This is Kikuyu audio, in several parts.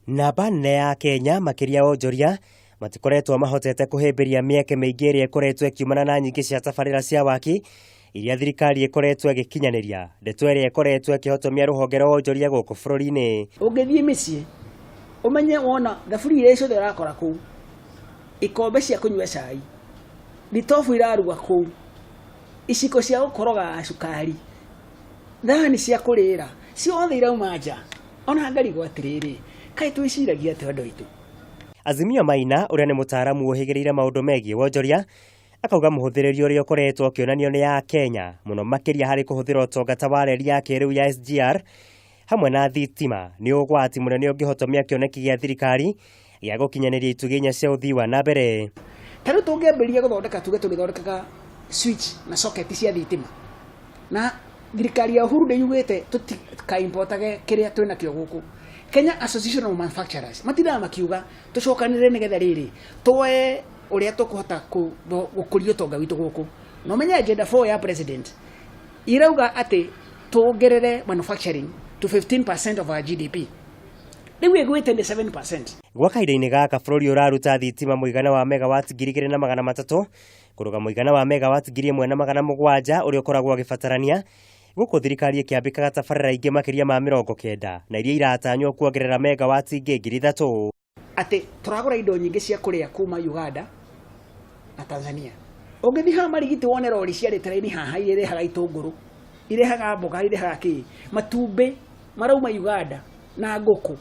Namba nene ya Kenya makĩria onjoria matikoretwo mahotete kũhĩmbĩria mĩeke mĩingĩ ĩrĩa ĩkoretwo ĩkiumana na nyingĩ cia tabarĩra cia waki iria thirikari ĩkoretwo ĩgĩkinyanĩria, ndeto ĩrĩa ĩkoretwo ĩkĩhotomia rũhonge rwa wonjoria gũkũ bũrũri-inĩ. Ũngĩthiĩ mĩciĩ ũmenye wona thaburia iria ciothe ũrakora kũu, ikombe cia kũnyua cai, thitobu iraruga kũu, iciko cia gũkoroga cukari, thani cia kũrĩra, ciothe irauma nja. Ona ngarigwo atĩrĩrĩ, kaĩ twĩciragia atĩa andũ aitũ? Azimio Maina ũrĩa nĩ mũtaaramu ũhĩgĩrĩire maũndũ megiĩ wonjoria akauga mũhũthĩrĩri ũrĩa ũkoretwo ũkĩonanio nĩ ya Kenya mũno makĩria harĩ kũhũthĩra ũtungata wa reri ya kĩrĩu ya SGR hamwe na thitima nĩ ũgwati mũnene ũngĩhotomia kĩoneki gĩa thirikari gĩa gũkinyanĩria itugĩ inya cia ũthii wa na mbere. Ta rĩu tũngĩambĩrĩria gũthondeka tuge tũrĩthondekaga switch na socket cia thitima na thirikari ya Uhuru ndĩyugĩte tũtikaimportage kĩrĩa twĩnakĩo gũkũ. Kenya Association of Manufacturers matindaga makiuga tũcokanĩrĩre nĩgetha rĩrĩ tuoe ũrĩa tũkũhota gũkũria ũtonga witũ gũkũ. Na ũmenye agenda 4 ya president irauga atĩ tuongerere manufacturing to 15% of our GDP. Rĩu ĩgwĩte nĩ 7%. Gwa kahinda-inĩ gaka bũrũri ũraruta thitima mũigana wa megawati 2,300 kũrũga mũigana wa megawati 1,700 ũrĩa ũkoragwo ũgĩbatarania gũkũ thirikari ĩkĩambĩkaga tabarĩra ingĩ makĩria ma 90 na iria iratanywo kuongerera megawati ingĩ 3,000. Atĩ tũragũra indo nyingĩ cia kũrĩa kuma Uganda na Tanzania. Ũngĩthiĩ haha Marigiti wone rori ciarĩte raini haha iria irehaga itũngũrũ, irehaga mboga, irehaga kĩ, matumbĩ marauma Uganda na ngũkũ.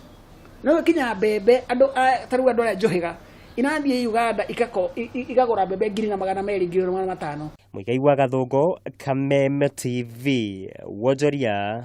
No gĩkinya mbembe andũ ta rĩu andũ arĩa njũhĩga irathiĩ Uganda ikagũra mbembe 1,200, 1,500. Mũigai wa Gathũngũ, Kameme TV, Wonjoria.